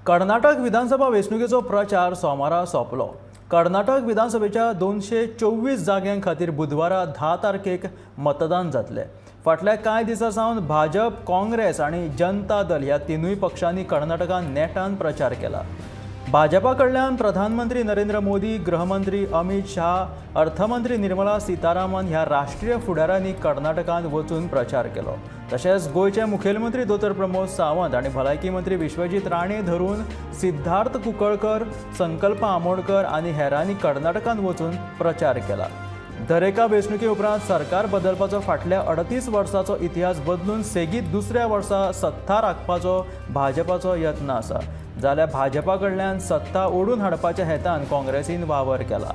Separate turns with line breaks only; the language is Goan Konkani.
कर्नाटक विधानसभा वेंचणुकेचो प्रचार सोमारा सोंपलो. कर्नाटक विधानसभेच्या 224 जाग्यां खातीर बुधवारा 10 तारखेक मतदान जातलें. फाटल्या कांय दिसां सावन भाजप, काँग्रेस आनी जनता दल ह्या तिनूय पक्षांनी कर्नाटकांत नेटान प्रचार केला. भाजपा कडल्यान प्रधानमंत्री नरेंद्र मोदी, गृहमंत्री अमित शाह, अर्थमंत्री निर्मला सीतारामन ह्या राष्ट्रीय फुडारांनी कर्नाटकांत वचून प्रचार केलो. तशेंच गोंयचे मुखेलमंत्री दोतोर प्रमोद सावंत आनी भलायकी मंत्री विश्वजीत राणे धरून सिद्धार्थ कुंकळकर, संकल्प आमोणकर आनी हेरांनी कर्नाटकांत वचून प्रचार केला. दरेका वेंचणुके उपरांत सरकार बदलपाचो फाटल्या 38 वर्साचो इतिहास बदलून सेगीत दुसऱ्या वर्सा सत्ता राखपाचो भाजपाचो यत्न आसा, जाल्यार भाजपा कडल्यान सत्ता ओडून हाडपाच्या हेतान काँग्रेसीन वावर केला.